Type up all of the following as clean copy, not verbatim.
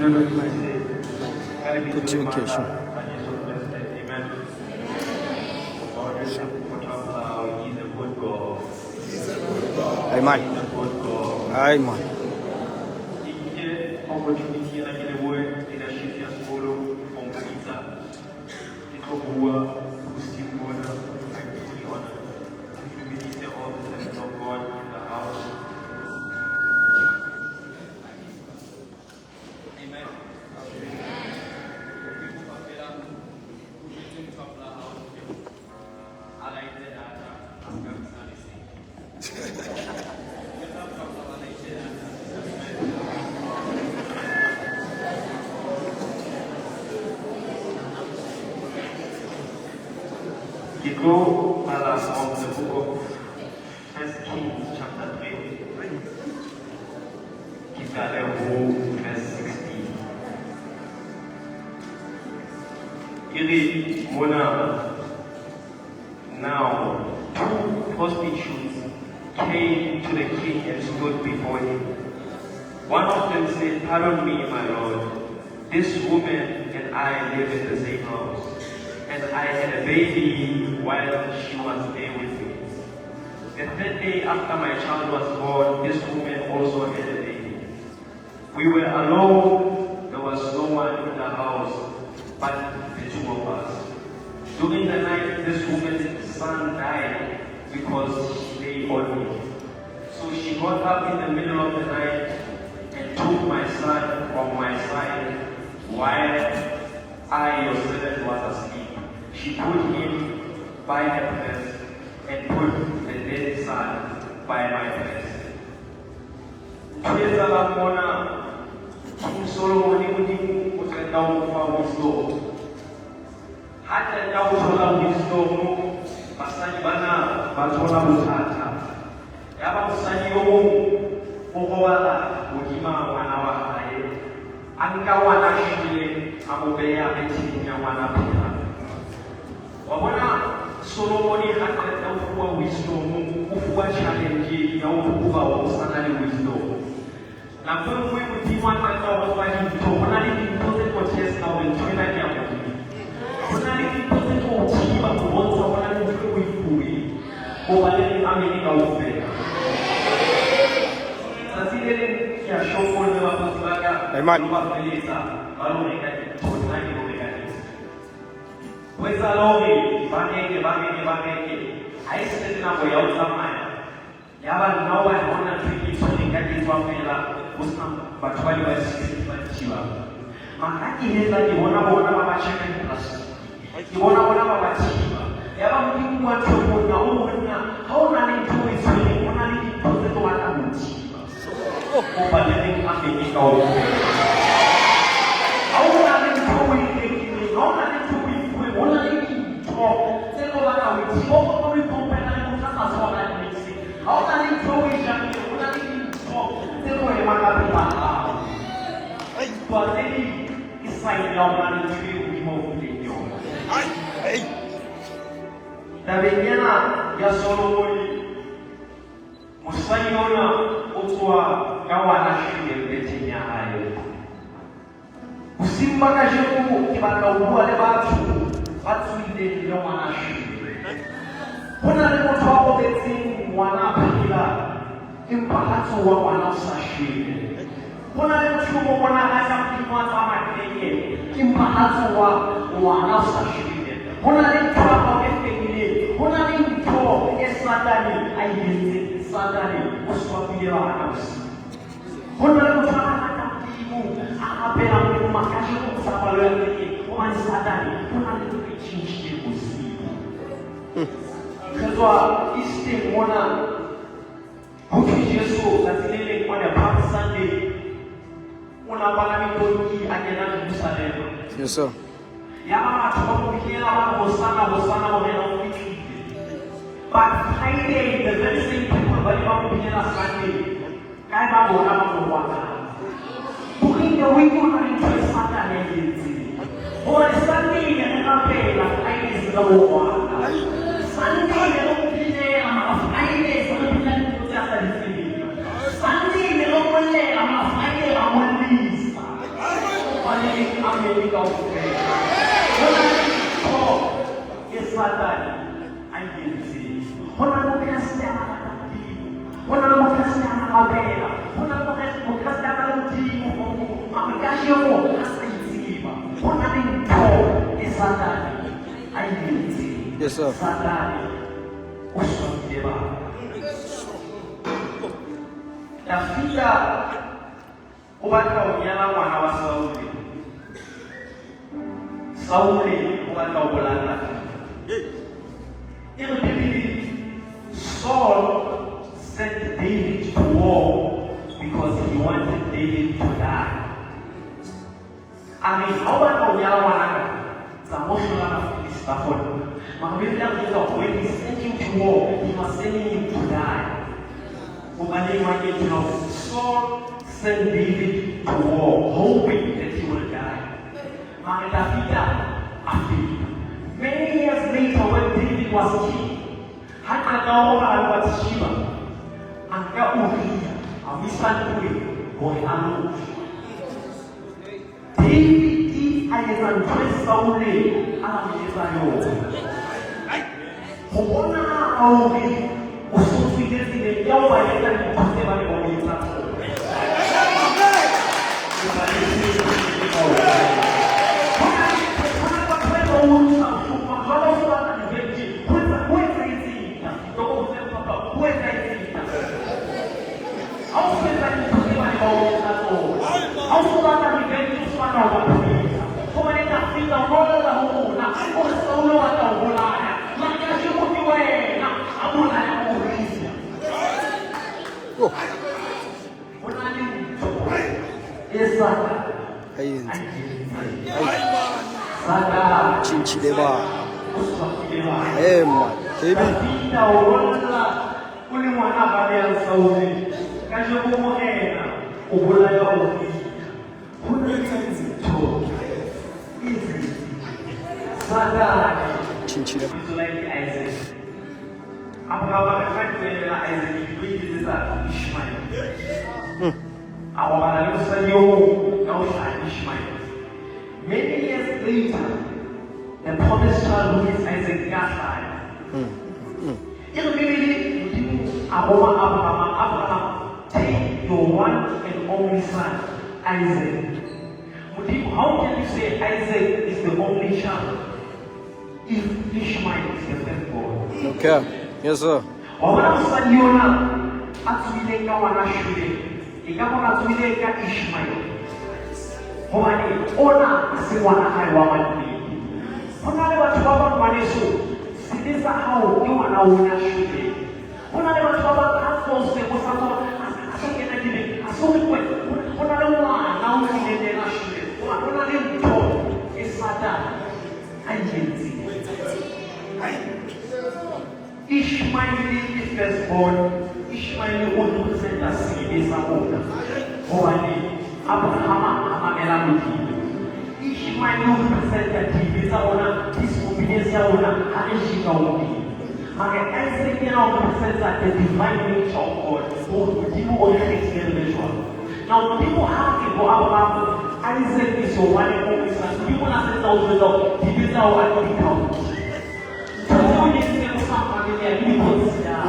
Lokise ka lebitso Put le your cash. matla la Jesu Kreste. Amen. God is a good God. He's a good God. Amen. He's a good God. Amen. Ke nke opportunity ena ke lebohe leadership ya sekolo ho mpitsa. Ke tlo bua bosiung bona. I'm truly honored to dumedise all the servants of God in the house. Amen. Ke kopa fela o jwetse motho a pela hao hore a laete data, a ska bitsa lesedi. Jwetsa motho a pela hao a laete data. Amen. Ke tlo bala from the book of First Kings chapter 3. Ke qale ho verse 16. E re mona, now two prostitutes came to the king and stood before him. One of them said, "Pardon me, my lord. This woman and I live in the same house, and I had a baby while she was there with me. The third day after my child was born, this woman also had a baby. We were alone. There was no one in the house but the two of us. During the night, this woman's son died because she lay on me. So she got up in the middle of the night and took my son from my side while I, your servant, was asleep. She put him by her breast and put the dead son by my breast." Ntho e etsahalang mona, King Solomon, Modimo o qeta ho mo fa wisdom. Ha qeta ho thola wisdom, basadi bana ba thola bothata. Yaba mosadi yo mong o robala hodima ngwana wa hae, a nka ngwana a shweleng, a mo beha betheng ya ngwana a phelang. Wa bona, Solomon ha qeta ho fuwa wisdom, o fuwa challenge ya ho prova hore o sa na le wisdom. Nako e nngwe Modimo a qeta ho fa dintho, ho na le dintho tse tlo testa hore ntho ena ke ya Modimo. Ho na le dintho tse tlo o thiba ho bontsha ho na le ntho e o e fuweng. Hoba le reng amene kaofela. Tsatsi le leng ke ya shopong le bakgotsi ba ka, Amen. lo ba feletsa ba lo reka dintho, nna ke lo reka dintho. Ho etsahala hore ba reke, ba reke, ba reke, ha e se le nako ya ho tsamaya, ya ba nna hobane ha hona ntho e ke e tshwereng ka ke tswa fela, ho sena batho ba le ba security ba nthibang. Mara ha ke hetla, ke bona bona ba ba tjheka di-plastic, ke bona bona ba ba thiba. Ya ba Modimo wa ntho ho nna, o ho nna, ha o na le ntho o e tshwereng, ho na le dintho tse tlo batla ho thiba. Kopa le reng amene kaofela. Ha o na le ntho o e rekileng, ha o na le ntho o e fuweng, ho na le dintho tse tlo batla ho thiba. O kgone ho ikompela le motho a sa tshwana le niks. Ha o na le ntho o e jarileng, ho na le dintho tse tlo ema ka pela hao. Ntwa tse ding ke sign ya ho na le ntho e Modimo o fileng yona. Tabeng ena ya Solomon, mosadi ona o tswa ka ngwana shweleng betheng ya hae. Bosiung ba kajeno ke batla ho bua le batho ba tsoileng le ngwana shweleng. Ho na le motho a robetseng ngwana a phela, empa ha tsoha ngwana o sa shwele. Ho na le motho o mong o na rata Modimo, a tsamaya kereke, empa ha tsoha ngwana o sa shwele. Ho na le ntho ya hao e fedileng, ho na le ntho e Satane a e entseng. Satane o swapile bana bosiu. Ho na le motho a rata Modimo, a rapela Modimo, mara kajeno o sa palo ya kerekeng hobane Satane ho na le ntho e tjhentjhileng bosiu. Re tswa Eastern mona, ho thwe Jesu tsatsi le leng on a Palm Sunday o na palame tonki a kena Jerusalema. Yes, sir. Ya ba batho ba mo binela, ba re, "Hosana, hosana, morena o fihlile." But Friday, the very same people ba ne ba mo binela Sunday, kae ba bona ba mo rwakang? During the week o na le ntho e Satane a e entseng, hobane Sunday ne re rapela, Friday se re mo rwaka. Sunday ne re mo binela, mara Friday se re bina dintho tse a sa di tsebeng. Sunday ne re mollela, mara Friday ra mo llisa. kaofela. Ho na le ntho e Satane a e entseng. Ho na le Mokreste a ratang Modimo. Ho na le Mokreste a rapela. Ho na le Mokreste a na le Modimo. Mare kajeno ha sa itseba. Ho na le ntho e Satane a e entseng. Yes, sir. Satane o swabile bana. Dafida o batla ho nyala ngwana wa Saule. Saule o batla ho bolaya Dafida. E re Bibele, Saul sent David to war because he wanted David to die. A re ha o batla ho nyala ngwanaka, tsamaya o hlola Bafilista for nna. Mara Bibele ya re jwetsa hore when he sent him to war, he was sending him to die. Hobaneng wa ke tjho? Saul sent David to war, hoping that he will die. Mara Dafida a feta. Many years later, when David was king, ha qeta ho robala le Bathsheba, a nka Uria, a mo isa ntweng hore a lo shwa. David a etsa ntho e Saule a la mo etsa yona. Ho bonahala hore o so tswile tseleng ya ho ba etsa dintho tse ba neng ba o etsa tsona. Ho na le batho ba e ba o utlwisa bohloko, mara jwale o so batla revenge. Ho etsahetseng? Dafida o botse papa, ho etsahetseng, Dafida? Ha o so etsa dintho tse ba neng ba o etsa tsona. Ha o so batla revenge, o so batla ho ba phetha. Hobane Dafida o no lla ho rona, o re Saule o batla ho bolaya. Mara kajeno ke wena a bolaya Uria. Oh, Ho na le ntho e Satane a e entse. a e entseng. Satane Tjhentjhile bana. o swabile bana. Eh man, KB. Dafida o lla o le ngwana a balehang Saule. Kajeno Morena o bolaya Uria. Ho na le ntho e etsahetseng. Satane Tjhentjhile. lebitso la hae ke Isaac. Abraham a re fa tlohela Isaac ke tlo iketsetsa Ishmael. A robala le mosadi eo ka ho hlaha Ishmael. Many years later, the promised child who is Isaac ka hlaha. E re Bibele Modimo a roma Abraham, Abraham, take your one and only son, Isaac. Modimo, how can you say Isaac is the only child if Ishmael is the firstborn? Okay. Yes, sir. Wa bona mosadi yona a tswileng ka ngwana shweleng, e ka bona tswile ka Ishmael. Hobane ona ha se ngwana hae wa mannete. Ho na le batho ba bang ngwaneso, sebe sa hao ke ngwana ona shweleng. Ho na le batho ba bang ha so se o sa tswa a so kena dibeng, a so re kwe, ho na le ngwana o tlileng le yena shweleng. Hoba ho na le ntho e Satane a e entseng. Ishmael ke firstborn. Ishmael o representa sebe sa rona. Hobane Abraham a mamela Modimo. Ishmael o representa dibe tsa rona, disobedience ya rona ha re shika ho Modimo. Mare Isaac yena o representa the divine nature of God. Hore Modimo o re kgethile re le jwalo. Now Modimo ha re ho Abraham, Isaac is your one and only son. Modimo na se tsa o jwetsa hore dibe tsa hao ha di count. Ntho tseo di entseng o sa mamele ha di consider.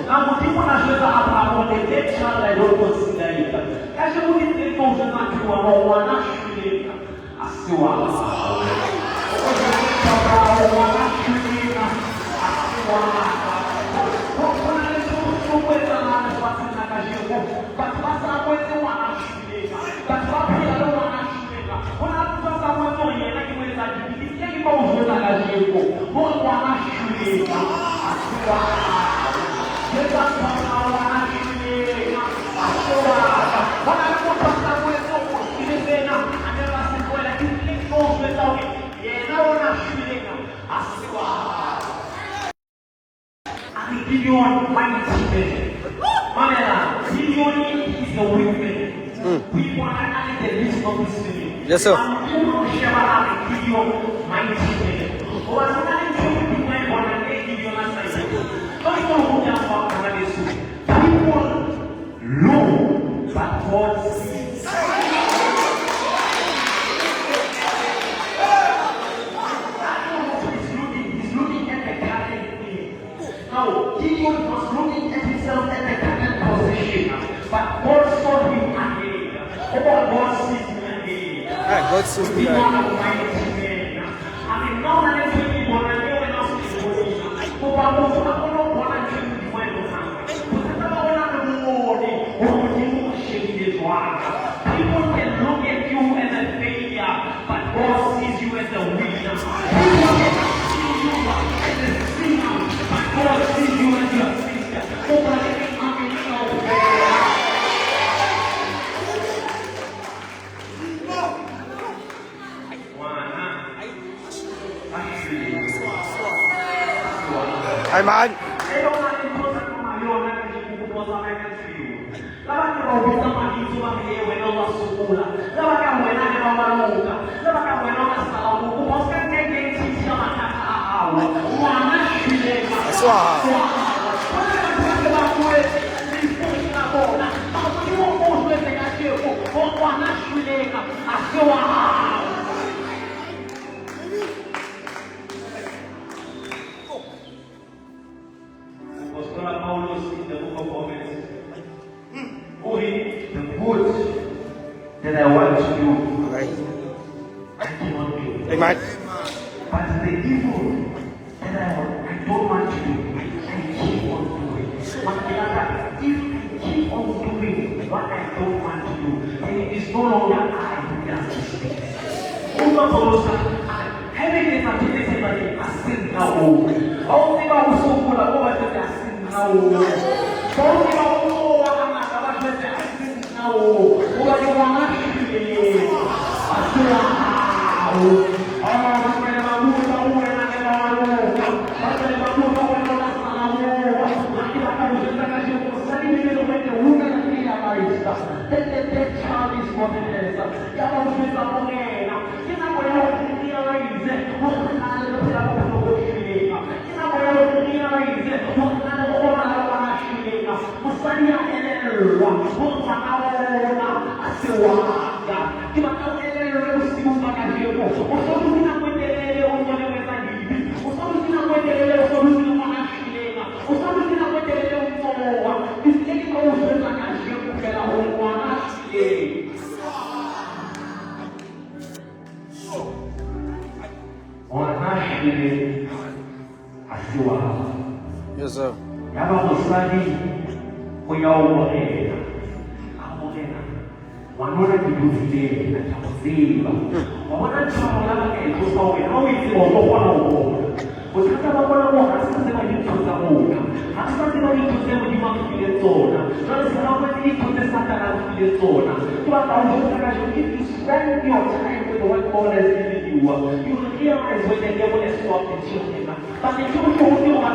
Na Modimo na jwetsa Abraham hore the dead child I don't consider it. Kajeno ke teng o jwetsa ntho wa ngwana shweleng a se wa hao. O jwetsa Abraham ngwana shweleng a se wa hao. Ho na le ntho e bohloko e etsahalang lefatsheng la kajeno. Batho ba sa amohetse ngwana shweleng. Batho ba phela le ngwana shweleng. Ho na le motho a sa amohetse hore yena ke moetsadibe. Ke teng ke o jwetsa kajeno hore ngwana shweleng a se wa hao. Jwetsa Abraham ngwana shweleng a se wa ka. Ho na le motho a sa amohetse hore o sebe sena a ne ba se tlohela. Ke tlile ke tlo o jwetsa hore yena ona shweleng a se wa hao. A re Gideon, mighty man. Mamela, Gideon is the weak man. We want to add the least of his family. Yes, sir. Modimo o sheba a re Gideon, mighty man. Hoba ho na le ntho e Modimo a e bonang e Gideon a sa e boneng. Ka ho ruta fa bana beso, people look, but God sees. God sees the eye. People can look at you as a failure, but God sees you as a winner. People can see you as a sinner, but God sees you as your sister. Amen. Apostle Paulus in the book of Romans, the good that I want to do, I cannot do. Amen. But the evil that I don't want to do, I keep on doing. But if I keep on doing what I don't want to do, then it is no longer I who does this thing. Yes, sir. If you spend your time with what God has given you, you realize when the devil has swapped the children. But the children who are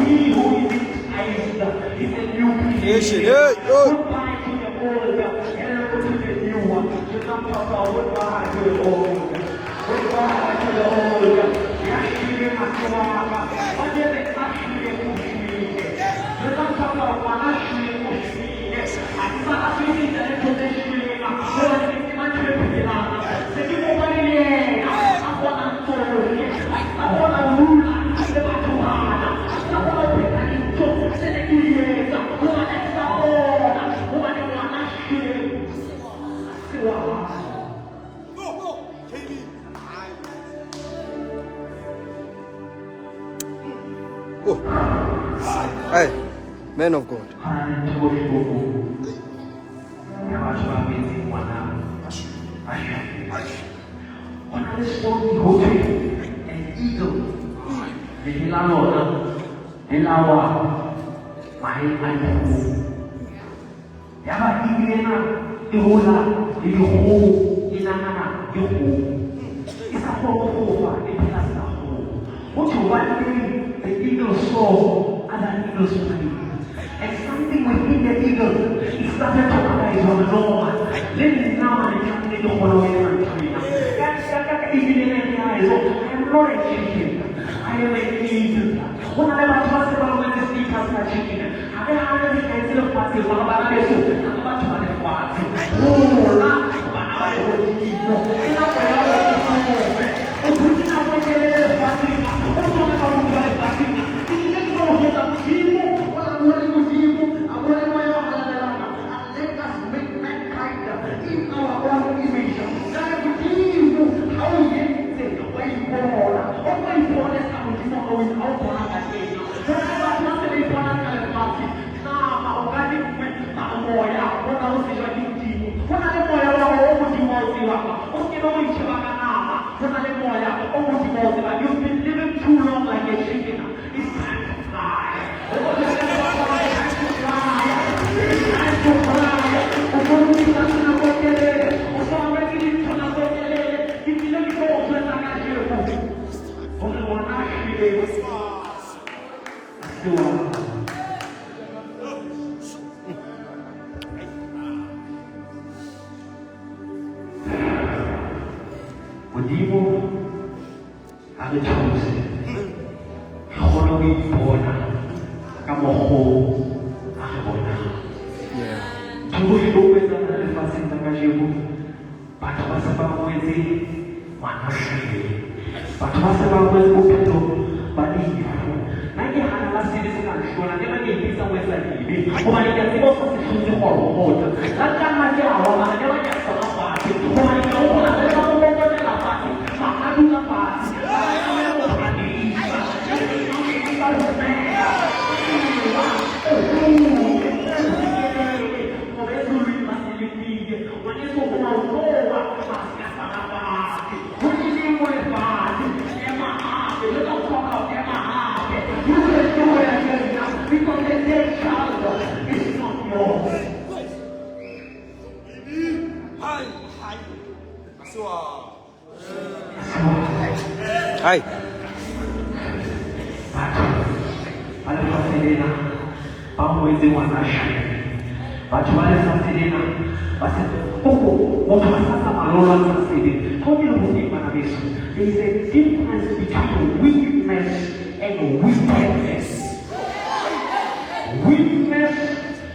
He who is in Christ is a new creation. Goodbye to the old, hello to the new one. Goodbye to the old. Goodbye to the old. Oh. Hey, man of God. le dikgoho e nahana ke kgoho. E sa kgone ho fofa, e phela seka kgoho. Ho thwe one day the eagle saw other eagles flying. And something within the eagle, it started to realize, oh no, le nna mane ke tlamehile ke kgone ho etsa ntho ena. Ka ebile le realize, oh, I am not a chicken. I am an eagle. Ho na le batho ba se ba rometse status ka chicken. Ha re hane re hlahetse lefatsheng, mara bana beso, ha re batho ba lefatshe. Rona, bana ba lehodimo. Ke nako ya hore o fofe. O dutse nako e telele lefatsheng, o tsone ka motho wa lefatsheng. Ke tlile ke tlo o jwetsa Modimo, o la bua le Modimo, a bua le Moya o Halalelang. And let us make mankind in our own image. Jwale Modimo ha o entse, wa ipona. O ka ipone sa Modimo ha o bona ka teng. Ho na le batho ba se ba iponang ka lefatshe. Nama o ka le nngwe, mara moya ona o tsejwa ke Modimo. Ho na le moya wa hao o Modimo a o tsebang. O se ke be wa itjheba ka nama. Ho na le moya o Modimo a o tsebang. You've been living too long like a chicken. It's time to fly. It's time to fly. It's time to fly. O bolokisa nako e telele. O sa reke dintho nako e telele. Ke tlile ke tlo o jwetsa kajeno hore ngwana a shweleng ha se wa hao. Modimo a re thuse re kgone ho ipona ka mokgo a re bonang. Yeah. Ntho e bohloko e etsahalang lefatsheng la kajeno, batho ba se ba amohetse ngwana shweleng. Batho ba se ba amohetse bophelo ba lefu. Nna ke hana la sebe se ka nhlola, ke nna ke ipitsa ho etsa dibe, hobane ke a tseba o sa se hlotse kgoromotha. La nka nna ke a wa, mara ke ba ke a sala fatshe, hobane ke a hopola jwale ba mo kokotela fatshe, ba a dula fatshe, ba ya mo phanisa. Ba romela, ewa, o hole, o finyelele, ngoba ezulwini baselindile. Ngwaneso, o a utlwa, ba se ka sala fatshe. Ho lelengwe lefatshe, ema hape, jwetsa o hloka ho ema hape. You can do it again because the dead child is not yours. Hai, hai. Asiwa. Hai. Batho ba lefatshe lena ba amohetse ngwana a shwele. Batho ba lefatshe lena ba se koko motho a sa tsamaya o lwantsha sebe. Ha o ke le boteng bana beso, there is a difference between weakness and wickedness. Weakness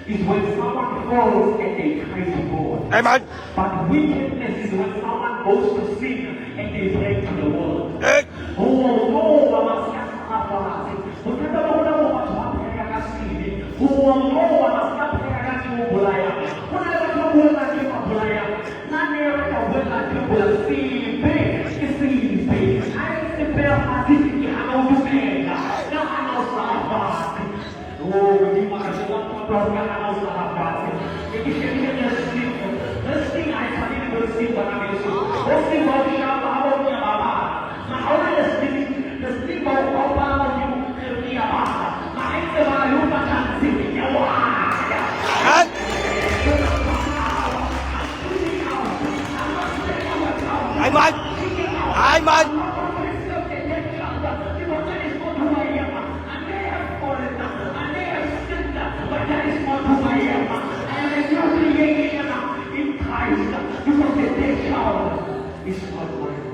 is when someone falls and they cry to God. Amen. But wickedness is when someone goes to sin and they pray to the world. Hey. Oh no, ba ba se ka sala fatshe. Bothata ba rona bo batho ba pheha ka sebe. Oh no, ba ba se ka pheha ka tse o bolayang. Ho na le batho ba buellang ke ba bolayang. Nna ne re ka buella ke bola sebe ke sebe. Ha e se beha fatshe ke hana ho dumela. Ka hana ho sala fatshe. Oh, Modimo a re jwetsa motho ka hana ho sala fatshe. Ke ke shebile this thing. This thing ha e tshwane le bo seng bana beso. Bo seng ba o shapa ha ba o kenya ba bala. Ma ha ona le sling, le sling ba o palama hodimo re re ya bala. Ma ha e ntse bala e o fa chance ya ho haya. Hai. Hai man. Hai man. Is not mine.